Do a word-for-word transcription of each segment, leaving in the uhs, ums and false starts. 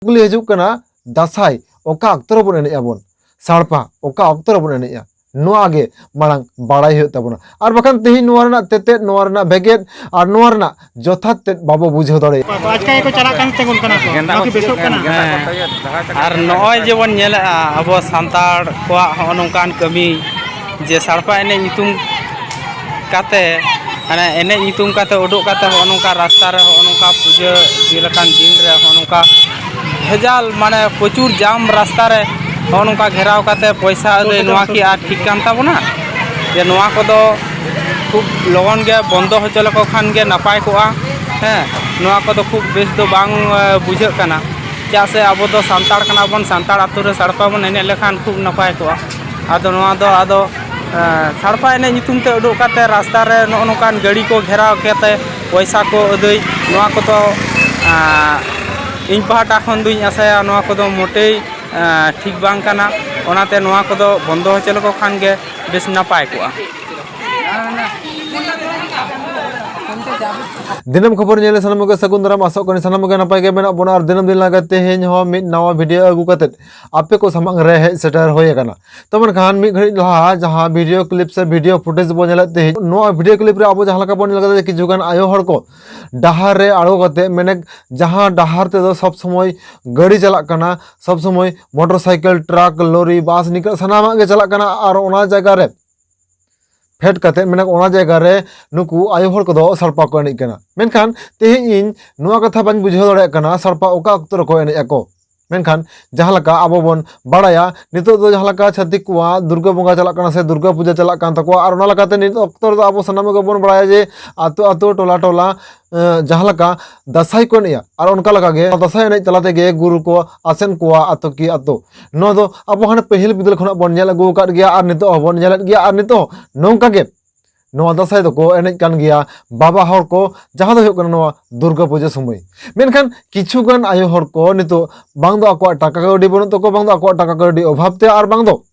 ᱠᱩᱠᱞᱤ ᱦᱤᱡᱩᱜ ᱠᱟᱱᱟ, ᱫᱟᱸᱥᱟᱭ ᱚᱠᱟ ᱚᱠᱛᱚ ᱨᱮᱵᱚᱱ ᱮᱱᱮᱡ ᱟᱵᱚᱱ? ᱥᱟᱲᱯᱟ ᱚᱠᱟ ᱚᱠᱛᱚ ᱨᱮᱵᱚᱱ ᱮᱱᱮᱡᱼᱟ? ᱱᱚᱣᱟ ᱜᱮ ᱢᱟᱲᱟᱝ ᱵᱟᱲᱟᱭ ᱦᱩᱭᱩᱜ ᱛᱟᱵᱚᱱᱟ᱾ ᱟᱨ ᱵᱟᱠᱷᱟᱱ ᱛᱮᱦᱮᱧ ᱱᱚᱣᱟ ᱨᱮᱱᱟᱜ ᱛᱮᱛᱮᱫ, ᱱᱚᱣᱟ ᱨᱮᱱᱟᱜ ᱵᱷᱮᱜᱮᱫ ᱟᱨ ᱱᱚᱣᱟ ᱨᱮᱱᱟᱜ ᱡᱚᱛᱷᱟᱛ ᱛᱮᱫ ᱵᱟᱵᱚ ᱵᱩᱡᱷᱟᱹᱣ ᱫᱟᱲᱮᱭᱟᱜᱼᱟ᱾ ᱟᱪᱠᱟ ᱜᱮᱠᱚ ᱪᱟᱞᱟᱜ ᱠᱟᱱ ᱛᱮ ᱚᱱᱠᱟᱱᱟᱜ ᱠᱚ᱾ ᱜᱮᱸᱫᱟᱜ ᱱᱚᱣᱟ ᱠᱤ ᱦᱚᱸ ᱵᱮᱥᱚᱜ ᱠᱟᱱᱟ? ᱜᱮᱸᱫᱟᱜ ᱦᱮᱸ᱾ ᱦᱚᱸ ᱟᱨ ᱱᱚᱜᱼᱚᱭ ᱡᱮᱵᱚᱱ ᱧᱮᱞᱮᱜᱼᱟ, ᱟᱵᱚ ᱥᱟᱱᱛᱟᱲ ᱠᱚᱣᱟᱜ ᱦᱚᱸᱜᱼᱚ ᱱᱚᱝᱠᱟᱱ ᱠᱟᱹᱢᱤ, ᱡᱮ ᱥᱟᱲᱯᱟ ᱮᱱᱮᱡ ᱧᱩᱛᱩᱢ ᱠᱟᱛᱮ, ᱢᱟᱱᱮ ᱮᱱᱮᱡ ᱧᱩᱛᱩᱢ ᱠᱟᱛᱮ ᱩᱰᱩᱠ ᱠᱟᱛᱮ ᱦᱚᱸᱜᱼᱚ ᱱᱚᱝᱠᱟ ᱨᱟᱥᱛᱟ ᱨᱮ, ᱦᱚᱸᱜᱼᱚ ᱱᱚᱝᱠᱟ ᱯᱩᱡᱟᱹ ᱤᱭᱟᱹ ᱞᱮᱠᱟᱱ ᱫᱤᱱ ᱨᱮ ᱦᱚᱸᱜᱼᱚ ᱱᱚᱝᱠᱟ ᱵᱷᱮᱡᱟᱞ, ᱢᱟᱱᱮ ᱯᱨᱚᱪᱩᱨ ᱡᱟᱢ ᱨᱟᱥᱛᱟ ᱨᱮ ᱦᱚᱸᱜᱼᱚ ᱱᱚᱝᱠᱟ ᱜᱷᱮᱨᱟᱣ ᱠᱟᱛᱮ ᱯᱚᱭᱥᱟ ᱟᱹᱫᱟᱹᱭ, ᱱᱚᱣᱟ ᱠᱤ ᱟᱨ ᱴᱷᱤᱠ ᱠᱟᱱ ᱛᱟᱵᱚᱱᱟ? ᱡᱮ ᱱᱚᱣᱟ ᱠᱚᱫᱚ ᱠᱷᱩᱵ ᱞᱚᱜᱚᱱ ᱜᱮ ᱵᱚᱱᱫᱚ ᱦᱚᱪᱚ ᱞᱮᱠᱚ ᱠᱷᱟᱱ ᱜᱮ ᱱᱟᱯᱟᱭ ᱠᱚᱜᱼᱟ᱾ ᱦᱮᱸ, ᱱᱚᱣᱟ ᱠᱚᱫᱚ ᱠᱷᱩᱵ ᱵᱮᱥ ᱫᱚ ᱵᱟᱝ, ᱮ, ᱵᱩᱡᱷᱟᱹᱜ ᱠᱟᱱᱟ᱾ ᱪᱮᱫᱟᱜ ᱥᱮ ᱟᱵᱚ ᱫᱚ ᱥᱟᱱᱛᱟᱲ ᱠᱟᱱᱟ ᱵᱚᱱ, ᱥᱟᱱᱛᱟᱲ ᱟᱛᱳ ᱨᱮ ᱥᱟᱲᱯᱟ ᱵᱚᱱ ᱮᱱᱮᱡ ᱞᱮᱠᱷᱟᱱ ᱠᱷᱩᱵ ᱱᱟᱯᱟᱭ ᱠᱚᱜᱼᱟ᱾ ᱟᱫᱚ ᱱᱚᱣᱟ ᱫᱚ ᱟᱫᱚ, ᱮ, ᱥᱟᱲᱯᱟ ᱮᱱᱮᱡ ᱧᱩᱛᱩᱢ ᱛᱮ ᱩᱰᱩᱠ ᱠᱟᱛᱮ ᱨᱟᱥᱛᱟ ᱨᱮ ᱱᱚᱜᱼᱚ ᱱᱚᱝᱠᱟᱱ ᱜᱟᱹᱰᱤ ᱠᱚ ᱜᱷᱮᱨᱟᱣ ᱠᱟᱛᱮ ᱯᱚᱭᱥᱟ ᱠᱚ ᱟᱹᱫᱟᱹᱭ, ᱱᱚᱣᱟ ᱠᱚᱫᱚ, ᱮ, ᱤᱧ ᱯᱟᱦᱴᱟ ᱠᱷᱚᱱ ᱫᱩᱧ ᱟᱥᱟᱭᱟ ᱱᱚᱣᱟ ᱠᱚᱫᱚ ᱢᱚᱴᱮᱭ, ᱮ, ᱴᱷᱤᱠ ᱵᱟᱝ ᱠᱟᱱᱟ᱾ ᱚᱱᱟᱛᱮ ᱱᱚᱣᱟ ᱠᱚᱫᱚ ᱵᱚᱱᱫᱚ ᱦᱚᱪᱚ ᱞᱮᱠᱚ ᱠᱷᱟᱱ ᱜᱮ ᱵᱮᱥ ᱱᱟᱯᱟᱭ ᱠᱚᱜᱼᱟ᱾ ᱫᱤᱱᱟᱹᱢ ᱠᱷᱚᱵᱚᱨ ᱧᱮᱞ ᱥᱟᱱᱟᱢ ᱠᱚᱜᱮ ᱥᱟᱹᱜᱩᱱ ᱫᱟᱨᱟᱢ, ᱟᱥᱚᱜ ᱠᱟᱹᱱᱟᱹᱧ ᱥᱟᱱᱟᱢ ᱠᱚᱜᱮ ᱱᱟᱯᱟᱭ ᱜᱮ ᱢᱮᱱᱟᱜ ᱵᱚᱱᱟ᱾ ᱟᱨ ᱫᱤᱱᱟᱹᱢ ᱫᱤᱱ ᱞᱮᱠᱟ ᱛᱮᱦᱮᱧ ᱦᱚᱸ ᱢᱤᱫ ᱱᱟᱣᱟ ᱵᱷᱤᱰᱤᱭᱳ ᱟᱹᱜᱩ ᱠᱟᱛᱮ ᱟᱯᱮ ᱠᱚ ᱥᱟᱢᱟᱝ ᱨᱮ ᱦᱮᱡ ᱥᱮᱴᱮᱨ ᱦᱩᱭ ᱟᱠᱟᱱᱟ᱾ ᱛᱚ ᱢᱮᱱᱠᱷᱟᱱ ᱢᱤᱫ ᱜᱷᱟᱹᱲᱤᱡ ᱞᱟᱦᱟ ᱡᱟᱦᱟᱸ ᱵᱷᱤᱰᱤᱭᱳ ᱠᱞᱤᱯ ᱥᱮ ᱵᱷᱤᱰᱤᱭᱳ ᱯᱷᱩᱴᱮᱡᱽ ᱵᱚᱱ ᱧᱮᱞᱮᱫ ᱛᱮᱦᱮᱧ, ᱱᱚᱣᱟ ᱵᱷᱤᱰᱤᱭᱳ ᱠᱞᱤᱯ ᱨᱮ ᱟᱵᱚ ᱡᱟᱦᱟᱸ ᱞᱮᱠᱟ ᱵᱚᱱ ᱧᱮᱞ ᱠᱟᱫᱟ ᱡᱮ ᱠᱤᱪᱷᱩ ᱜᱟᱱ ᱟᱭᱳ ᱦᱚᱲ ᱠᱚ ᱰᱟᱦᱟᱨ ᱨᱮ ᱟᱬᱜᱚ ᱠᱟᱛᱮ, ᱢᱮᱱᱮ ᱡᱟᱦᱟᱸ ᱰᱟᱦᱟᱨ ᱛᱮᱫᱚ ᱥᱚᱵ ᱥᱚᱢᱚᱭ ᱜᱟᱹᱰᱤ ᱪᱟᱞᱟᱜ ᱠᱟᱱᱟ, ᱥᱚᱵ ᱥᱚᱢᱚᱭ ᱢᱚᱴᱚᱨ ᱥᱟᱭᱠᱮᱞ, ᱴᱨᱟᱠ, ᱞᱚᱨᱤ, ᱵᱟᱥ, ᱱᱤᱝᱠᱟᱹ ᱥᱟᱱᱟᱢᱟᱜ ᱜᱮ ᱪᱟᱞᱟᱜ ᱠᱟᱱᱟ, ᱟᱨ ᱚᱱᱟ ᱡᱟᱭᱜᱟ ᱨᱮ ᱯᱷᱮᱰ ᱠᱟᱛᱮ, ᱢᱮᱱᱮ ᱚᱱᱟ ᱡᱟᱭᱜᱟ ᱨᱮ ᱱᱩᱠᱩ ᱟᱭᱳ ᱦᱚᱲ ᱠᱚᱫᱚ ᱥᱟᱲᱯᱟ ᱠᱚ ᱮᱱᱮᱡ ᱠᱟᱱᱟ᱾ ᱢᱮᱱᱠᱷᱟᱱ ᱛᱮᱦᱮᱧ ᱤᱧ ᱱᱚᱣᱟ ᱠᱟᱛᱷᱟ ᱵᱟᱹᱧ ᱵᱩᱡᱷᱟᱹᱣ ᱫᱟᱲᱮᱭᱟᱜ ᱠᱟᱱᱟ, ᱥᱟᱲᱯᱟ ᱚᱠᱟ ᱚᱠᱛᱚ ᱨᱮᱠᱚ ᱮᱱᱮᱡ ᱟᱠᱚ? ᱢᱮᱱᱠᱷᱟᱱ ᱡᱟᱦᱟᱸ ᱞᱮᱠᱟ ᱟᱵᱚ ᱵᱚᱱ ᱵᱟᱲᱟᱭᱟ, ᱱᱤᱛᱚᱜ ᱫᱚ ᱡᱟᱦᱟᱸ ᱞᱮᱠᱟ ᱪᱷᱟᱹᱛᱤᱠ ᱠᱚᱣᱟᱜ ᱫᱩᱨᱜᱟᱹ ᱵᱚᱸᱜᱟ ᱪᱟᱞᱟᱜ ᱠᱟᱱᱟ ᱥᱮ ᱫᱩᱨᱜᱟᱹ ᱯᱩᱡᱟᱹ ᱪᱟᱞᱟᱜ ᱠᱟᱱ ᱛᱟᱠᱚᱣᱟ, ᱟᱨ ᱚᱱᱟ ᱞᱮᱠᱟᱛᱮ ᱱᱤᱛ ᱚᱠᱛᱚ ᱨᱮᱫᱚ ᱟᱵᱚ ᱥᱟᱱᱟᱢ ᱜᱮᱵᱚᱱ ᱵᱟᱲᱟᱭᱟ ᱡᱮ ᱟᱛᱳ ᱟᱛᱳ, ᱴᱚᱞᱟ ᱴᱚᱞᱟ, ᱮᱸ, ᱡᱟᱦᱟᱸ ᱞᱮᱠᱟ ᱫᱟᱸᱥᱟᱭ ᱠᱚ ᱮᱱᱮᱡᱼᱟ, ᱟᱨ ᱚᱱᱠᱟ ᱞᱮᱠᱟ ᱜᱮ ᱫᱟᱸᱥᱟᱭ ᱮᱱᱮᱡ ᱛᱟᱞᱟ ᱛᱮᱜᱮ ᱜᱩᱨᱩ ᱠᱚ ᱟᱥᱮᱱ ᱠᱚᱣᱟ ᱟᱛᱳ ᱠᱤ ᱟᱛᱳ᱾ ᱱᱚᱣᱟ ᱫᱚ ᱟᱵᱚ ᱦᱟᱱᱮ ᱯᱟᱹᱦᱤᱞ ᱵᱤᱫᱟᱹᱞ ᱠᱷᱚᱱᱟᱜ ᱵᱚᱱ ᱧᱮᱞ ᱟᱹᱜᱩ ᱟᱠᱟᱫ ᱜᱮᱭᱟ, ᱟᱨ ᱱᱤᱛᱚᱜ ᱦᱚᱸᱵᱚᱱ ᱧᱮᱞᱮᱫ ᱜᱮᱭᱟ, ᱟᱨ ᱱᱤᱛᱚᱜ ᱦᱚᱸ ᱱᱚᱝᱠᱟ ᱜᱮ ᱱᱚᱣᱟ ᱫᱟᱸᱥᱟᱭ ᱫᱚᱠᱚ ᱮᱱᱮᱡ ᱠᱟᱱ ᱜᱮᱭᱟ ᱵᱟᱵᱟ ᱦᱚᱲ ᱠᱚ, ᱡᱟᱦᱟᱸ ᱫᱚ ᱦᱩᱭᱩᱜ ᱠᱟᱱᱟ ᱱᱚᱣᱟ ᱫᱩᱨᱜᱟ ᱯᱩᱡᱟᱹ ᱥᱚᱢᱚᱭ᱾ ᱢᱮᱱᱠᱷᱟᱱ ᱠᱤᱪᱷᱩ ᱜᱟᱱ ᱟᱭᱳ ᱦᱚᱲ ᱠᱚ ᱱᱤᱛᱚᱜ ᱵᱟᱝ ᱫᱚ ᱟᱠᱚᱣᱟᱜ ᱴᱟᱠᱟ ᱠᱟᱹᱣᱰᱤ ᱵᱟᱹᱱᱩᱜ ᱛᱟᱠᱚᱣᱟ, ᱵᱟᱝ ᱫᱚ ᱟᱠᱚᱣᱟᱜ ᱴᱟᱠᱟ ᱠᱟᱹᱣᱰᱤ ᱚᱵᱷᱟᱵ ᱛᱮ, ᱟᱨ ᱵᱟᱝ ᱫᱚ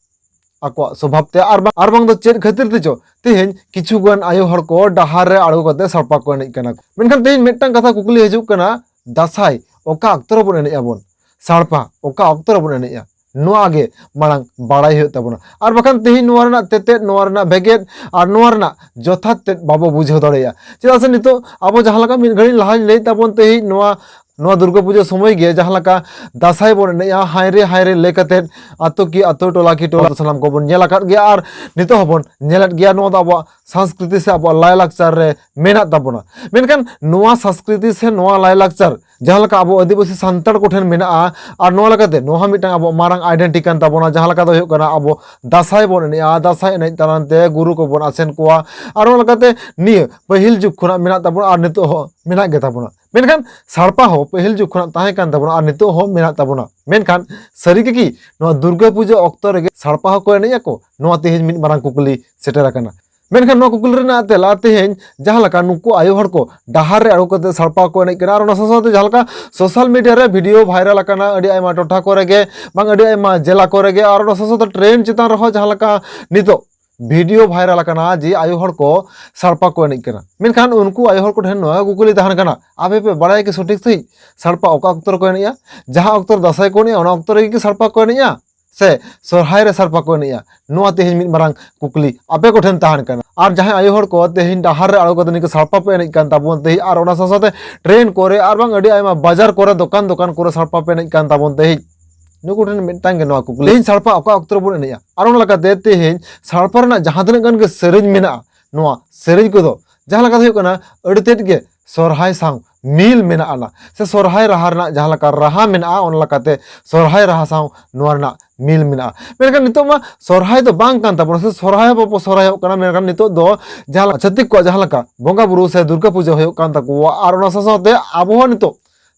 ᱟᱠᱚᱣᱟᱜ ᱥᱚᱵᱷᱟᱵ ᱛᱮ, ᱟᱨ ᱵᱟᱝ, ᱟᱨ ᱵᱟᱝ ᱫᱚ ᱪᱮᱫ ᱠᱷᱟᱹᱛᱤᱨ ᱛᱮᱪᱚ ᱛᱮᱦᱮᱧ ᱠᱤᱪᱷᱩ ᱜᱟᱱ ᱟᱭᱳ ᱦᱚᱲ ᱠᱚ ᱰᱟᱦᱟᱨ ᱨᱮ ᱟᱬᱜᱚ ᱠᱟᱛᱮ ᱥᱟᱲᱯᱟ ᱠᱚ ᱮᱱᱮᱡ ᱠᱟᱱᱟ᱾ ᱢᱮᱱᱠᱷᱟᱱ ᱛᱮᱦᱮᱧ ᱢᱤᱫᱴᱟᱝ ᱠᱟᱛᱷᱟ ᱠᱩᱠᱞᱤ ᱦᱤᱡᱩᱜ ᱠᱟᱱᱟ, ᱫᱟᱸᱥᱟᱭ ᱚᱠᱟ ᱚᱠᱛᱚ ᱨᱮᱵᱚᱱ ᱮᱱᱮᱡ ᱟᱵᱚᱱ? ᱥᱟᱲᱯᱟ ᱚᱠᱟ ᱚᱠᱛᱚ ᱨᱮᱵᱚᱱ ᱮᱱᱮᱡᱼᱟ, ᱱᱚᱣᱟ ᱜᱮ ᱢᱟᱲᱟᱝ ᱵᱟᱲᱟᱭ ᱦᱩᱭᱩᱜ ᱛᱟᱵᱚᱱᱟ᱾ ᱟᱨ ᱵᱟᱠᱷᱟᱱ ᱛᱮᱦᱮᱧ ᱱᱚᱣᱟ ᱨᱮᱱᱟᱜ ᱛᱮᱛᱮᱫ, ᱱᱚᱣᱟ ᱨᱮᱱᱟᱜ ᱵᱷᱮᱜᱮᱫ ᱟᱨ ᱱᱚᱣᱟ ᱨᱮᱱᱟᱜ ᱡᱚᱛᱷᱟᱛ ᱛᱮᱫ ᱵᱟᱵᱚ ᱵᱩᱡᱷᱟᱹᱣ ᱫᱟᱲᱮᱭᱟᱜᱼᱟ᱾ ᱪᱮᱫᱟᱜ ᱥᱮ ᱱᱤᱛᱚᱜ ᱟᱵᱚ ᱡᱟᱦᱟᱸ ᱞᱮᱠᱟ ᱢᱤᱫ ᱜᱷᱟᱹᱲᱤᱡ ᱞᱟᱦᱟᱧ ᱞᱟᱹᱭᱮᱫ ᱛᱟᱵᱚᱱ, ᱛᱮᱦᱮᱧ ᱱᱚᱣᱟ ᱱᱚᱣᱟ ᱫᱩᱨᱜᱟᱹ ᱯᱩᱡᱟᱹ ᱥᱚᱢᱚᱭ ᱜᱮ ᱡᱟᱦᱟᱸ ᱞᱮᱠᱟ ᱫᱟᱸᱥᱟᱭ ᱵᱚᱱ ᱮᱱᱮᱡᱼᱟ, ᱦᱟᱭᱨᱮ ᱦᱟᱭᱨᱮ ᱞᱟᱹᱭ ᱠᱟᱛᱮᱫ ᱟᱛᱳ ᱠᱤ ᱟᱛᱳ, ᱴᱚᱞᱟ ᱠᱤ ᱴᱚᱞᱟ, ᱥᱟᱱᱟᱢ ᱠᱚᱵᱚᱱ ᱧᱮᱞ ᱟᱠᱟᱫ ᱜᱮᱭᱟ ᱟᱨ ᱱᱤᱛᱚᱜ ᱦᱚᱸᱵᱚᱱ ᱧᱮᱞᱮᱫ ᱜᱮᱭᱟ᱾ ᱱᱚᱣᱟ ᱫᱚ ᱟᱵᱚᱣᱟᱜ ᱥᱚᱝᱥᱠᱨᱤᱛᱤ ᱥᱮ ᱟᱵᱚᱣᱟᱜ ᱞᱟᱭᱞᱟᱠᱪᱟᱨ ᱨᱮ ᱢᱮᱱᱟᱜ ᱛᱟᱵᱚᱱᱟ᱾ ᱢᱮᱱᱠᱷᱟᱱ ᱱᱚᱣᱟ ᱥᱚᱝᱥᱠᱨᱤᱛᱤ ᱥᱮ ᱱᱚᱣᱟ ᱞᱟᱭᱞᱟᱠᱪᱟᱨ ᱡᱟᱦᱟᱸ ᱞᱮᱠᱟ ᱟᱵᱚ ᱟᱹᱫᱤᱵᱟᱹᱥᱤ ᱥᱟᱱᱛᱟᱲ ᱠᱚᱴᱷᱮᱱ ᱢᱮᱱᱟᱜᱼᱟ, ᱟᱨ ᱱᱚᱣᱟ ᱞᱮᱠᱟᱛᱮ ᱱᱚᱣᱟ ᱦᱚᱸ ᱢᱤᱫᱴᱟᱝ ᱟᱵᱚ ᱢᱟᱨᱟᱝ identity ᱠᱟᱱ ᱛᱟᱵᱚᱱᱟ, ᱡᱟᱦᱟᱸ ᱞᱮᱠᱟ ᱫᱚ ᱦᱩᱭᱩᱜ ᱠᱟᱱᱟ ᱟᱵᱚ ᱫᱟᱸᱥᱟᱭ ᱵᱚᱱ ᱮᱱᱮᱡᱼᱟ, ᱫᱟᱸᱥᱟᱭ ᱮᱱᱮᱡ ᱛᱟᱞᱟᱛᱮ ᱜᱩᱨᱩ ᱠᱚᱵᱚᱱ ᱟᱥᱮᱱ ᱠᱚᱣᱟ, ᱟᱨ ᱚᱱᱟ ᱞᱮᱠᱟᱛᱮ ᱱᱤᱭᱟᱹ ᱯᱟᱹᱦᱤᱞ ᱡᱩᱜᱽ ᱠᱷᱚᱱᱟᱜ ᱢᱮᱱᱟᱜ ᱛᱟᱵᱚᱱᱟ ᱟᱨ ᱱᱤᱛᱚᱜ ᱦᱚᱸ ᱢᱮᱱᱟᱜ ᱜᱮ ᱛᱟᱵᱚᱱᱟ᱾ ᱢᱮᱱᱠᱷᱟᱱ ᱥᱟᱲᱯᱟ ᱦᱚᱸ ᱯᱟᱹᱦᱤᱞ ᱡᱩᱜᱽ ᱠᱷᱚᱱᱟᱜ ᱛᱟᱦᱮᱸ ᱠᱟᱱ ᱛᱟᱵᱚᱱᱟ ᱟᱨ ᱱᱤᱛᱚᱜ ᱦᱚᱸ ᱢᱮᱱᱟᱜ ᱛᱟᱵᱚᱱᱟ᱾ ᱢᱮᱱᱠᱷᱟᱱ ᱥᱟᱹᱨᱤ ᱜᱮ ᱠᱤ ᱱᱚᱣᱟ ᱫᱩᱨᱜᱟᱹ ᱯᱩᱡᱟᱹ ᱚᱠᱛᱚ ᱨᱮᱜᱮ ᱥᱟᱲᱯᱟ ᱦᱚᱸᱠᱚ ᱮᱱᱮᱡ ᱟᱠᱚ? ᱱᱚᱣᱟ ᱛᱮᱦᱮᱧ ᱢᱤᱫ ᱢᱟᱨᱟᱝ ᱠᱩᱠᱞᱤ ᱥᱮᱴᱮᱨ ᱟᱠᱟᱱᱟ᱾ ᱢᱮᱱᱠᱷᱟᱱ ᱱᱚᱣᱟ ᱠᱩᱠᱞᱤ ᱨᱮᱱᱟᱜ ᱛᱮᱞᱟ ᱛᱮᱦᱮᱧ ᱡᱟᱦᱟᱸ ᱞᱮᱠᱟ ᱱᱩᱠᱩ ᱟᱭᱳ ᱦᱚᱲ ᱠᱚ ᱰᱟᱦᱟᱨ ᱨᱮ ᱟᱬᱜᱚ ᱠᱟᱛᱮ ᱥᱟᱲᱯᱟ ᱠᱚ ᱮᱱᱮᱡ ᱠᱟᱱᱟ, ᱟᱨ ᱚᱱᱟ ᱥᱟᱶ ᱥᱟᱶᱛᱮ ᱡᱟᱦᱟᱸ ᱞᱮᱠᱟ social media ᱨᱮ video viral ᱟᱠᱟᱱᱟ ᱟᱹᱰᱤ ᱟᱭᱢᱟ ᱴᱚᱴᱷᱟ ᱠᱚᱨᱮ ᱜᱮ, ᱵᱟᱝ ᱟᱹᱰᱤ ᱟᱭᱢᱟ ᱡᱮᱞᱟ ᱠᱚᱨᱮ ᱜᱮ, ᱟᱨ ᱚᱱᱟ ᱥᱟᱶ ᱥᱟᱶᱛᱮ train ᱪᱮᱛᱟᱱ ᱨᱮᱦᱚᱸ ᱡᱟᱦᱟᱸ ᱞᱮᱠᱟ ᱱᱤᱛᱚᱜ video viral ᱟᱠᱟᱱᱟ ᱡᱮ ᱟᱭᱳ ᱦᱚᱲ ᱠᱚ ᱥᱟᱲᱯᱟ ᱠᱚ ᱮᱱᱮᱡ ᱠᱟᱱᱟ᱾ ᱢᱮᱱᱠᱷᱟᱱ ᱩᱱᱠᱩ ᱟᱭᱳ ᱦᱚᱲ ᱠᱚᱴᱷᱮᱱ ᱱᱚᱣᱟ ᱠᱩᱠᱞᱤ ᱛᱟᱦᱮᱱ ᱠᱟᱱᱟ, ᱟᱯᱮ ᱯᱮ ᱵᱟᱲᱟᱭᱟ ᱠᱤ ᱥᱚᱴᱷᱤᱠ ᱥᱟᱺᱦᱤᱡ ᱥᱟᱲᱯᱟ ᱚᱠᱟ ᱚᱠᱛᱚ ᱨᱮᱠᱚ ᱮᱱᱮᱡᱼᱟ? ᱡᱟᱦᱟᱸ ᱚᱠᱛᱚ ᱨᱮ ᱫᱟᱸᱥᱟᱭ ᱠᱚ ᱮᱱᱮᱡᱼᱟ, ᱚᱱᱟ ᱚᱠᱛᱚ ᱨᱮᱜᱮ ᱠᱤ ᱥᱟᱲᱯᱟ ᱠᱚ ᱮᱱᱮᱡᱼᱟ? ᱥᱮ ᱥᱚᱨᱦᱟᱭ ᱨᱮ ᱥᱟᱲᱯᱟ ᱠᱚ ᱮᱱᱮᱡᱼᱟ? ᱱᱚᱣᱟ ᱛᱮᱦᱮᱧ ᱢᱤᱫ ᱢᱟᱨᱟᱝ ᱠᱩᱠᱞᱤ ᱟᱯᱮ ᱠᱚᱴᱷᱮᱱ ᱛᱟᱦᱮᱱ ᱠᱟᱱᱟ᱾ ᱟᱨ ᱡᱟᱦᱟᱸᱭ ᱟᱭᱳ ᱦᱚᱲ ᱠᱚ ᱛᱮᱦᱮᱧ ᱰᱟᱦᱟᱨ ᱨᱮ ᱟᱬᱜᱚ ᱠᱟᱛᱮ ᱱᱤᱝᱠᱟᱹ ᱥᱟᱲᱯᱟ ᱯᱮ ᱮᱱᱮᱡ ᱠᱟᱱ ᱛᱟᱵᱚᱱ ᱛᱮᱦᱮᱧ, ᱟᱨ ᱚᱱᱟ ᱥᱟᱶ ᱥᱟᱶᱛᱮ train ᱠᱚᱨᱮ ᱟᱨ ᱵᱟᱝ ᱟᱹᱰᱤ ᱟᱭᱢᱟ ᱵᱟᱡᱟᱨ ᱠᱚᱨᱮ, ᱫᱚᱠᱟᱱ ᱫᱚᱠᱟᱱ ᱠᱚᱨᱮ ᱥᱟᱲᱯᱟ ᱯᱮ ᱮᱱᱮᱡ ᱠᱟᱱ ᱛᱟᱵᱚᱱ ᱛᱮᱦᱮᱧ, ᱱᱩᱠᱩ ᱴᱷᱮᱱ ᱢᱤᱫᱴᱟᱝ ᱜᱮ ᱱᱚᱣᱟ ᱠᱩᱠᱞᱤ, ᱛᱮᱦᱮᱧ ᱥᱟᱲᱯᱟ ᱚᱠᱟ ᱚᱠᱛᱚ ᱨᱮᱵᱚᱱ ᱮᱱᱮᱡᱼᱟ? ᱟᱨ ᱚᱱᱟ ᱞᱮᱠᱟᱛᱮ ᱛᱮᱦᱮᱧ ᱥᱟᱲᱯᱟ ᱨᱮᱱᱟᱜ ᱡᱟᱦᱟᱸ ᱛᱤᱱᱟᱹᱜ ᱜᱟᱱ ᱜᱮ ᱥᱮᱨᱮᱧ ᱢᱮᱱᱟᱜᱼᱟ, ᱱᱚᱣᱟ ᱥᱮᱨᱮᱧ ᱠᱚᱫᱚ ᱡᱟᱦᱟᱸ ᱞᱮᱠᱟ ᱫᱚ ᱦᱩᱭᱩᱜ ᱠᱟᱱᱟ ᱟᱹᱰᱤ ᱛᱮᱫ ᱜᱮ ᱥᱚᱨᱦᱟᱭ ᱥᱟᱶ ᱢᱤᱞ ᱢᱮᱱᱟᱜ ᱟᱱᱟ, ᱥᱮ ᱥᱚᱨᱦᱟᱭ ᱨᱟᱦᱟ ᱨᱮᱱᱟᱜ ᱡᱟᱦᱟᱸ ᱞᱮᱠᱟ ᱨᱟᱦᱟ ᱢᱮᱱᱟᱜᱼᱟ, ᱚᱱᱟ ᱞᱮᱠᱟᱛᱮ ᱥᱚᱨᱦᱟᱭ ᱨᱟᱦᱟ ᱥᱟᱶ ᱱᱚᱣᱟ ᱨᱮᱱᱟᱜ ᱢᱤᱞ ᱢᱮᱱᱟᱜᱼᱟ᱾ ᱢᱮᱱᱠᱷᱟᱱ ᱱᱤᱛᱚᱜ ᱢᱟ ᱥᱚᱨᱦᱟᱭ ᱫᱚ ᱵᱟᱝ ᱠᱟᱱ ᱛᱟᱵᱚᱱᱟ, ᱥᱮ ᱥᱚᱨᱦᱟᱭ ᱦᱚᱸ ᱵᱟᱵᱚ ᱥᱚᱨᱦᱟᱭᱚᱜ ᱠᱟᱱᱟ᱾ ᱢᱮᱱᱠᱷᱟᱱ ᱱᱤᱛᱚᱜ ᱫᱚ ᱡᱟᱦᱟᱸ ᱪᱷᱟᱹᱛᱤᱠ ᱠᱚᱣᱟᱜ ᱡᱟᱦᱟᱸ ᱞᱮᱠᱟ ᱵᱚᱸᱜᱟ ᱵᱩᱨᱩ ᱥᱮ ᱫᱩᱨᱜᱟᱹ ᱯᱩᱡᱟᱹ ᱦᱩᱭᱩᱜ ᱠᱟᱱ ᱛᱟᱠᱚᱣᱟ, ᱟᱨ ᱚᱱᱟ ᱥᱟᱶ ᱥᱟᱶᱛᱮ ᱟᱵᱚ ᱦᱚᱸ ᱱᱤᱛᱚᱜ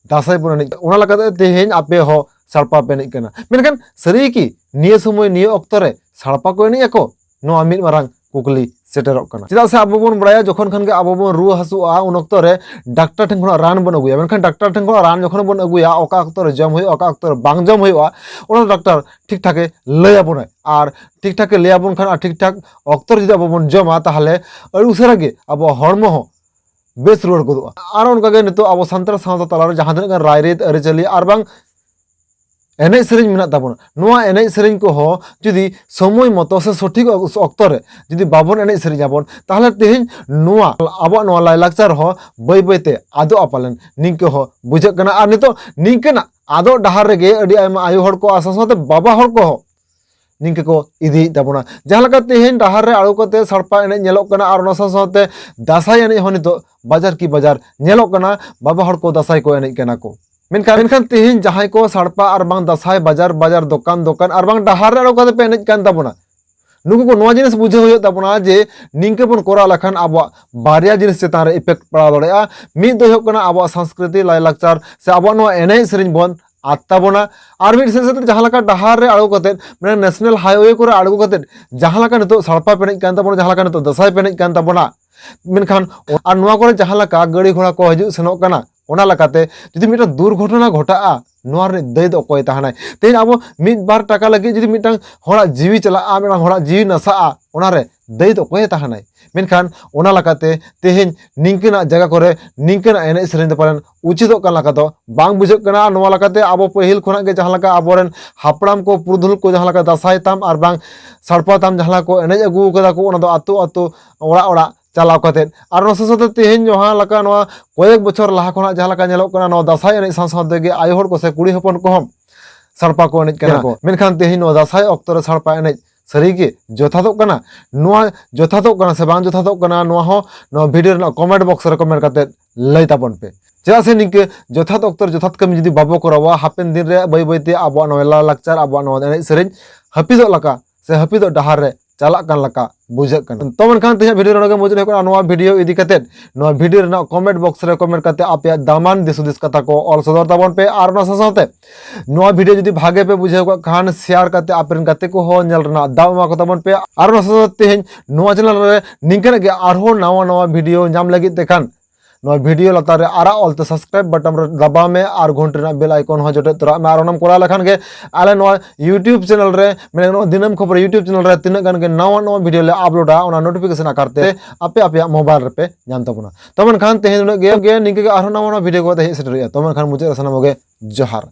ᱫᱟᱸᱥᱟᱭ ᱵᱚᱱ ᱮᱱᱮᱡ ᱠᱟᱱᱟ᱾ ᱚᱱᱟ ᱞᱮᱠᱟᱛᱮ ᱛᱮᱦᱮᱧ ᱟᱯᱮ ᱦᱚᱸ ᱥᱟᱲᱯᱟ ᱯᱮ ᱮᱱᱮᱡ ᱠᱟᱱᱟ᱾ ᱢᱮᱱᱠᱷᱟᱱ ᱥᱟᱹᱨᱤ ᱜᱮ ᱠᱤ ᱱᱤᱭᱟᱹ ᱥᱚᱢᱚᱭ, ᱱᱤᱭᱟᱹ ᱚᱠᱛᱚ ᱨᱮ ᱥᱟᱲᱯᱟ ᱠᱚ ᱮᱱᱮᱡ ᱟᱠᱚ? ᱱᱚᱣᱟ ᱢᱤᱫ ᱢᱟᱨᱟᱝ ᱠᱩᱠᱞᱤ ᱥᱮᱴᱮᱨᱚᱜ ᱠᱟᱱᱟ᱾ ᱪᱮᱫᱟᱜ ᱥᱮ ᱟᱵᱚ ᱵᱚᱱ ᱵᱟᱲᱟᱭᱟ, ᱡᱚᱠᱷᱚᱱ ᱠᱷᱟᱱ ᱜᱮ ᱟᱵᱚ ᱵᱚᱱ ᱨᱩᱣᱟᱹ ᱦᱟᱹᱥᱩᱜᱼᱟ, ᱩᱱ ᱚᱠᱛᱚ ᱨᱮ ᱰᱟᱠᱛᱟᱨ ᱴᱷᱮᱱ ᱠᱷᱚᱱᱟᱜ ᱨᱟᱱ ᱵᱚᱱ ᱟᱹᱜᱩᱭᱟ᱾ ᱢᱮᱱᱠᱷᱟᱱ ᱰᱟᱠᱛᱟᱨ ᱴᱷᱮᱱ ᱠᱷᱚᱱᱟᱜ ᱨᱟᱱ ᱡᱚᱠᱷᱚᱱ ᱵᱚᱱ ᱟᱹᱜᱩᱭᱟ, ᱚᱠᱟ ᱚᱠᱛᱚ ᱨᱮ ᱡᱚᱢ ᱦᱩᱭᱩᱜᱼᱟ, ᱚᱠᱟ ᱚᱠᱛᱚ ᱨᱮ ᱵᱟᱝ ᱡᱚᱢ ᱦᱩᱭᱩᱜᱼᱟ, ᱚᱱᱟ ᱫᱚ ᱰᱟᱠᱛᱟᱨ ᱴᱷᱤᱠ ᱴᱷᱟᱠᱮ ᱞᱟᱹᱭ ᱟᱵᱚᱱᱟᱭ᱾ ᱟᱨ ᱴᱷᱤᱠ ᱴᱷᱟᱠᱮ ᱞᱟᱹᱭ ᱟᱵᱚᱱ ᱠᱷᱟᱱ ᱟᱨ ᱴᱷᱤᱠ ᱴᱷᱟᱠ ᱚᱠᱛᱚ ᱨᱮ ᱡᱩᱫᱤ ᱟᱵᱚ ᱵᱚᱱ ᱡᱚᱢᱟ, ᱛᱟᱦᱚᱞᱮ ᱟᱹᱰᱤ ᱩᱥᱟᱹᱨᱟ ᱜᱮ ᱟᱵᱚᱣᱟᱜ ᱦᱚᱲᱢᱚ ᱦᱚᱸ ᱵᱮᱥ ᱨᱩᱣᱟᱹᱲ ᱜᱚᱫᱚᱜᱼᱟ᱾ ᱟᱨ ᱚᱱᱠᱟᱜᱮ ᱱᱤᱛᱚᱜ ᱟᱵᱚ ᱥᱟᱱᱛᱟᱲ ᱥᱟᱶᱛᱟ ᱛᱟᱞᱟᱨᱮ ᱡᱟᱦᱟᱸ ᱛᱤᱱᱟᱹᱜ ᱜᱟᱱ ᱨᱟᱭᱨᱤᱛ ᱟᱹᱨᱤᱪᱟᱹᱞᱤ ᱟᱨ ᱵᱟᱝ ᱮᱱᱮᱡ ᱥᱮᱨᱮᱧ ᱢᱮᱱᱟᱜ ᱛᱟᱵᱚᱱᱟ, ᱱᱚᱣᱟ ᱮᱱᱮᱡ ᱥᱮᱨᱮᱧ ᱠᱚᱦᱚᱸ ᱡᱩᱫᱤ ᱥᱚᱢᱚᱭ ᱢᱚᱛᱚ ᱥᱮ ᱥᱚᱴᱷᱤᱠ ᱚᱠ-, ᱚᱠᱛᱚ ᱨᱮ ᱡᱩᱫᱤ ᱵᱟᱵᱚᱱ ᱮᱱᱮᱡ ᱥᱮᱨᱮᱧ ᱟᱵᱚᱱ, ᱛᱟᱦᱚᱞᱮ ᱛᱮᱦᱮᱧ ᱱᱚᱣᱟ ᱟᱵᱚᱣᱟᱜ ᱱᱚᱣᱟ ᱞᱟᱭᱞᱟᱠᱪᱟᱨ ᱦᱚᱸ ᱵᱟᱹᱭ ᱵᱟᱹᱭ ᱛᱮ ᱟᱫᱚᱜᱼᱟ ᱯᱟᱞᱮᱱ, ᱱᱤᱝᱠᱟᱹ ᱦᱚᱸ ᱵᱩᱡᱷᱟᱹᱜ ᱠᱟᱱᱟ᱾ ᱟᱨ ᱱᱤᱛᱚᱜ ᱱᱤᱝᱠᱟᱹᱱᱟᱜ ᱟᱫᱚᱜ ᱰᱟᱦᱟᱨ ᱨᱮᱜᱮ ᱟᱹᱰᱤ ᱟᱭᱢᱟ ᱟᱭᱳ ᱦᱚᱲ ᱠᱚ ᱟᱨ ᱥᱟᱶ ᱥᱟᱶᱛᱮ ᱵᱟᱵᱟ ᱦᱚᱲ ᱠᱚᱦᱚᱸ ᱱᱤᱝᱠᱟᱹ ᱠᱚ ᱤᱫᱤᱭᱮᱫ ᱛᱟᱵᱚᱱᱟ᱾ ᱡᱟᱦᱟᱸ ᱞᱮᱠᱟ ᱛᱮᱦᱮᱧ ᱰᱟᱦᱟᱨ ᱨᱮ ᱟᱬᱜᱚ ᱠᱟᱛᱮ ᱥᱟᱲᱯᱟ ᱮᱱᱮᱡ ᱧᱮᱞᱚᱜ ᱠᱟᱱᱟ, ᱟᱨ ᱚᱱᱟ ᱥᱟᱶ ᱥᱟᱶᱛᱮ ᱫᱟᱸᱥᱟᱭ ᱮᱱᱮᱡ ᱦᱚᱸ ᱱᱤᱛᱚᱜ ᱵᱟᱡᱟᱨ ᱠᱤ ᱵᱟᱡᱟᱨ ᱧᱮᱞᱚᱜ ᱠᱟᱱᱟ, ᱵᱟᱵᱟ ᱦᱚᱲ ᱠᱚ ᱫᱟᱸᱥᱟᱭ ᱠᱚ ᱮᱱᱮᱡ ᱠᱟᱱᱟ ᱠᱚ᱾ ᱢᱮᱱᱠᱷᱟᱱ, ᱢᱮᱱᱠᱷᱟᱱ ᱛᱮᱦᱮᱧ ᱡᱟᱦᱟᱸᱭ ᱠᱚ ᱥᱟᱲᱯᱟ ᱟᱨ ᱵᱟᱝ ᱫᱟᱸᱥᱟᱭ ᱵᱟᱡᱟᱨ ᱵᱟᱡᱟᱨ, ᱫᱚᱠᱟᱱ ᱫᱚᱠᱟᱱ ᱟᱨ ᱵᱟᱝ ᱰᱟᱦᱟᱨ ᱨᱮ ᱟᱬᱜᱚ ᱠᱟᱛᱮ ᱯᱮ ᱮᱱᱮᱡ ᱠᱟᱱ ᱛᱟᱵᱚᱱᱟ, ᱱᱩᱠᱩ ᱠᱚ ᱱᱚᱣᱟ ᱡᱤᱱᱤᱥ ᱵᱩᱡᱷᱟᱹᱣ ᱦᱩᱭᱩᱜ ᱛᱟᱵᱚᱱᱟ ᱡᱮ ᱱᱤᱝᱠᱟᱹ ᱵᱚᱱ ᱠᱚᱨᱟᱣ ᱞᱮᱠᱷᱟᱱ ᱟᱵᱚᱣᱟᱜ ᱵᱟᱨᱭᱟ ᱡᱤᱱᱤᱥ ᱪᱮᱛᱟᱱ ᱨᱮ effect ᱯᱟᱲᱟᱣ ᱫᱟᱲᱮᱭᱟᱜᱼᱟ᱾ ᱢᱤᱫ ᱫᱚ ᱦᱩᱭᱩᱜ ᱠᱟᱱᱟ ᱟᱵᱚᱣᱟᱜ ᱥᱚᱝᱥᱠᱨᱤᱛᱤ, ᱞᱟᱭᱞᱟᱠᱪᱟᱨ ᱥᱮ ᱟᱵᱚᱣᱟᱜ ᱱᱚᱣᱟ ᱮᱱᱮᱡ ᱥᱮᱨᱮᱧ ᱵᱚᱱ ᱟᱫ ᱛᱟᱵᱚᱱᱟ᱾ ᱟᱨ ᱢᱤᱫ ᱥᱮᱫ ᱥᱮᱫ ᱡᱟᱦᱟᱸ ᱞᱮᱠᱟ ᱰᱟᱦᱟᱨ ᱨᱮ ᱟᱬᱜᱚ ᱠᱟᱛᱮ, ᱢᱟᱱᱮ national highway ᱠᱚᱨᱮ ᱟᱬᱜᱚ ᱠᱟᱛᱮ ᱡᱟᱦᱟᱸ ᱞᱮᱠᱟ ᱱᱤᱛᱚᱜ ᱥᱟᱲᱯᱟ ᱯᱮ ᱮᱱᱮᱡ ᱠᱟᱱ ᱛᱟᱵᱚᱱᱟ, ᱡᱟᱦᱟᱸ ᱞᱮᱠᱟ ᱱᱤᱛᱚᱜ ᱫᱟᱸᱥᱟᱭ ᱯᱮ ᱮᱱᱮᱡ ᱠᱟᱱ ᱛᱟᱵᱚᱱᱟ, ᱢᱮᱱᱠᱷᱟᱱ ᱟᱨ ᱱᱚᱣᱟ ᱠᱚᱨᱮ ᱡᱟᱦᱟᱸ ᱞᱮᱠᱟ ᱜᱟᱹᱲᱤ ᱜᱷᱚᱲᱟ ᱠᱚ ᱦᱤᱡᱩᱜ ᱥᱮᱱᱚᱜ ᱠᱟᱱᱟ, ᱚᱱᱟ ᱞᱮᱠᱟᱛᱮ ᱡᱩᱫᱤ ᱢᱤᱫᱴᱟᱝ ᱫᱩᱨᱜᱷᱚᱴᱚᱱᱟ ᱜᱷᱚᱴᱟᱜᱼᱟ, ᱱᱚᱣᱟ ᱨᱤᱱᱤᱡ ᱫᱟᱹᱭᱤ ᱫᱚ ᱚᱠᱚᱭ ᱛᱟᱦᱮᱱᱟᱭ? ᱛᱮᱦᱮᱧ ᱟᱵᱚ ᱢᱤᱫ ᱵᱟᱨ ᱴᱟᱠᱟ ᱞᱟᱹᱜᱤᱫ ᱡᱩᱫᱤ ᱢᱤᱫᱴᱟᱝ ᱦᱚᱲᱟᱜ ᱡᱤᱣᱤ ᱪᱟᱞᱟᱜᱼᱟ, ᱢᱤᱫᱴᱟᱝ ᱦᱚᱲᱟᱜ ᱡᱤᱣᱤ ᱱᱟᱥᱟᱜᱼᱟ, ᱚᱱᱟᱨᱮ ᱫᱟᱹᱭᱤ ᱫᱚ ᱚᱠᱚᱭᱮ ᱛᱟᱦᱮᱱᱟᱭ? ᱢᱮᱱᱠᱷᱟᱱ ᱚᱱᱟ ᱞᱮᱠᱟᱛᱮ ᱛᱮᱦᱮᱧ ᱱᱤᱝᱠᱟᱹᱱᱟᱜ ᱡᱟᱭᱜᱟ ᱠᱚᱨᱮ ᱱᱤᱝᱠᱟᱹᱱᱟᱜ ᱮᱱᱮᱡ ᱥᱮᱨᱮᱧ ᱫᱚ ᱯᱟᱞᱮᱱ ᱩᱪᱤᱛᱚᱜ ᱠᱟᱱ ᱞᱮᱠᱟ ᱫᱚ ᱵᱟᱝ ᱵᱩᱡᱷᱟᱹᱜ ᱠᱟᱱᱟ᱾ ᱟᱨ ᱱᱚᱣᱟ ᱞᱮᱠᱟᱛᱮ ᱟᱵᱚ ᱯᱟᱹᱦᱤᱞ ᱠᱷᱚᱱᱟᱜ ᱜᱮ ᱡᱟᱦᱟᱸ ᱞᱮᱠᱟ ᱟᱵᱚᱨᱮᱱ ᱦᱟᱯᱲᱟᱢ ᱠᱚ, ᱯᱩᱨᱩᱫᱷᱩᱞ ᱠᱚ ᱡᱟᱦᱟᱸ ᱞᱮᱠᱟ ᱫᱟᱸᱥᱟᱭ ᱛᱟᱢ ᱟᱨ ᱵᱟᱝ ᱥᱟᱲᱯᱟ ᱛᱟᱢ ᱡᱟᱦᱟᱸ ᱞᱮᱠᱟ ᱠᱚ ᱮᱱᱮᱡ ᱟᱹᱜᱩ ᱠᱟᱫᱟ ᱠᱚ, ᱚᱱᱟ ᱫᱚ ᱟᱹᱛᱩ ᱟᱹᱛᱩ, ᱚᱲᱟᱜ ᱚᱲᱟᱜ ᱪᱟᱞᱟᱣ ᱠᱟᱛᱮᱫ᱾ ᱟᱨ ᱚᱱᱟ ᱥᱟᱶ ᱥᱟᱶᱛᱮ ᱛᱮᱦᱮᱧ ᱡᱟᱦᱟᱸ ᱞᱮᱠᱟ ᱱᱚᱣᱟ ᱠᱚᱭᱮᱠ ᱵᱚᱪᱷᱚᱨ ᱞᱟᱦᱟ ᱠᱷᱚᱱᱟᱜ ᱡᱟᱦᱟᱸ ᱞᱮᱠᱟ ᱧᱮᱞᱚᱜ ᱠᱟᱱᱟ, ᱱᱚᱣᱟ ᱫᱟᱸᱥᱟᱭ ᱮᱱᱮᱡ ᱥᱟᱶ ᱥᱟᱶ ᱛᱮᱜᱮ ᱟᱭᱳ ᱦᱚᱲ ᱠᱚ ᱥᱮ ᱠᱩᱲᱤ ᱦᱚᱯᱚᱱ ᱠᱚᱦᱚᱸ ᱥᱟᱲᱯᱟ ᱠᱚ ᱮᱱᱮᱡ ᱠᱟᱱᱟ᱾ ᱠᱟᱱᱟ ᱠᱚ᱾ ᱢᱮᱱᱠᱷᱟᱱ ᱛᱮᱦᱮᱧ ᱱᱚᱣᱟ ᱫᱟᱸᱥᱟᱭ ᱚᱠᱛᱚ ᱨᱮ ᱥᱟᱲᱯᱟ ᱮᱱᱮᱡ ᱥᱟᱹᱨᱤ ᱜᱮ ᱡᱚᱛᱷᱟᱛᱚᱜ ᱠᱟᱱᱟ? ᱱᱚᱣᱟ ᱡᱚᱛᱷᱟᱛᱚᱜ ᱠᱟᱱᱟ ᱥᱮ ᱵᱟᱝ ᱡᱚᱛᱷᱟᱛᱚᱜ ᱠᱟᱱᱟ, ᱱᱚᱣᱟ ᱦᱚᱸ ᱱᱚᱣᱟ video ᱨᱮᱱᱟᱜ comment box ᱨᱮ comment ᱠᱟᱛᱮ ᱞᱟᱹᱭ ᱛᱟᱵᱚᱱ ᱯᱮ᱾ ᱪᱮᱫᱟᱜ ᱥᱮ ᱱᱤᱝᱠᱟᱹ ᱡᱚᱛᱷᱟᱛ ᱚᱠᱛᱚ ᱨᱮ ᱡᱚᱛᱷᱟᱛ ᱠᱟᱹᱢᱤ ᱡᱩᱫᱤ ᱵᱟᱵᱚ ᱠᱚᱨᱟᱣᱟ, ᱦᱟᱯᱮᱱ ᱫᱤᱱ ᱨᱮ ᱵᱟᱹᱭ ᱵᱟᱹᱭ ᱛᱮ ᱟᱵᱚᱣᱟᱜ ᱱᱚᱣᱟ ᱞᱟᱭᱞᱟᱠᱪᱟᱨ, ᱟᱵᱚᱣᱟᱜ ᱱᱚᱣᱟ ᱮᱱᱮᱡ ᱥᱮᱨᱮᱧ ᱦᱟᱹᱯᱤᱫᱚᱜ ᱞᱮᱠᱟ ᱥᱮ ᱦᱟᱹᱯᱤᱫᱚᱜ ᱰᱟᱦᱟᱨ ᱨᱮ ᱪᱟᱞᱟᱜ ᱠᱟᱱ ᱞᱮᱠᱟ ᱵᱩᱡᱷᱟᱹᱜ ᱠᱟᱱᱟ᱾ ᱛᱚ ᱢᱮᱱᱠᱷᱟᱱ ᱛᱮᱦᱮᱧᱟᱜ video ᱱᱚᱰᱮ ᱜᱮ ᱢᱩᱪᱟᱹᱫ ᱦᱩᱭᱩᱜ ᱠᱟᱱᱟ᱾ ᱱᱚᱣᱟ video ᱤᱫᱤ ᱠᱟᱛᱮ ᱱᱚᱣᱟ video ᱨᱮᱱᱟᱜ comment box ᱨᱮ comment ᱠᱟᱛᱮ ᱟᱯᱮᱭᱟᱜ ᱫᱟᱢᱟᱱ ᱫᱤᱥ ᱦᱩᱫᱤᱥ ᱠᱟᱛᱷᱟ ᱠᱚ ᱚᱞ ᱥᱚᱫᱚᱨ ᱛᱟᱵᱚᱱ ᱯᱮ᱾ ᱟᱨ ᱚᱱᱟ ᱥᱟᱶ ᱥᱟᱶᱛᱮ ᱱᱚᱣᱟ video ᱡᱩᱫᱤ ᱵᱷᱟᱜᱮ ᱯᱮ ᱵᱩᱡᱷᱟᱹᱣ ᱠᱟᱜ ᱠᱷᱟᱱ share ᱠᱟᱛᱮ ᱟᱯᱮ ᱨᱮᱱ ᱜᱟᱛᱮ ᱠᱚᱦᱚᱸ ᱧᱮᱞ ᱨᱮᱱᱟᱜ ᱫᱟᱣ ᱮᱢᱟ ᱠᱚ ᱛᱟᱵᱚᱱ ᱯᱮ᱾ ᱟᱨ ᱚᱱᱟ ᱥᱟᱶ ᱥᱟᱶᱛᱮ ᱛᱮᱦᱮᱧ ᱱᱚᱣᱟ channel ᱨᱮ ᱱᱤᱝᱠᱟᱹᱱᱟᱜ ᱜᱮ ᱟᱨᱦᱚᱸ ᱱᱟᱣᱟ ᱱᱟᱣᱟ video ᱧᱟᱢ ᱞᱟᱹᱜᱤᱫ ᱛᱮ ᱠᱷᱟᱱ ᱱᱚᱣᱟ video ᱞᱟᱛᱟᱨ ᱨᱮ ᱟᱨᱟᱜ ᱚᱞᱛᱮ subscribe button ᱨᱮ ᱫᱟᱵᱟᱣ ᱢᱮ ᱟᱨ ᱜᱷᱚᱱᱴᱤ ᱨᱮᱱᱟᱜ bell icon ᱦᱚᱸ ᱡᱚᱴᱮᱫ ᱛᱚᱨᱟᱜ ᱢᱮ᱾ ᱟᱨ ᱚᱱᱟᱢ ᱠᱚᱨᱟᱣ ᱞᱮᱠᱷᱟᱱ ᱜᱮ ᱟᱞᱮ ᱱᱚᱣᱟ YouTube channel ᱨᱮ, ᱢᱟᱱᱮ ᱱᱚᱣᱟ ᱫᱤᱱᱟᱹᱢ ᱠᱷᱚᱵᱚᱨ YouTube channel ᱨᱮ ᱛᱤᱱᱟᱹᱜ ᱜᱟᱱ ᱜᱮ ᱱᱟᱣᱟ ᱱᱟᱣᱟ video ᱞᱮ uploadᱟ, ᱚᱱᱟ notification ᱟᱠᱟᱨ ᱛᱮ ᱟᱯᱮ ᱟᱯᱮᱭᱟᱜ mobile ᱨᱮᱯᱮ ᱧᱟᱢ ᱛᱟᱵᱚᱱᱟ᱾ ᱛᱚ ᱢᱮᱱᱠᱷᱟᱱ ᱛᱮᱦᱮᱧ ᱩᱱᱟᱹᱜ ᱜᱮ, ᱱᱤᱝᱠᱟᱹ ᱜᱮ ᱟᱨᱦᱚᱸ ᱱᱟᱣᱟ ᱱᱟᱣᱟ video ᱠᱚ ᱠᱟᱛᱮ ᱦᱮᱡ ᱥᱮᱴᱮᱨ ᱦᱩᱭᱩᱜᱼᱟ᱾ ᱛᱚ ᱢᱮᱱᱠᱷᱟᱱ ᱢᱩᱪᱟᱹᱫ ᱨᱮ ᱥᱟᱱᱟᱢ ᱠᱚᱜᱮ ᱡᱚᱦᱟᱨ᱾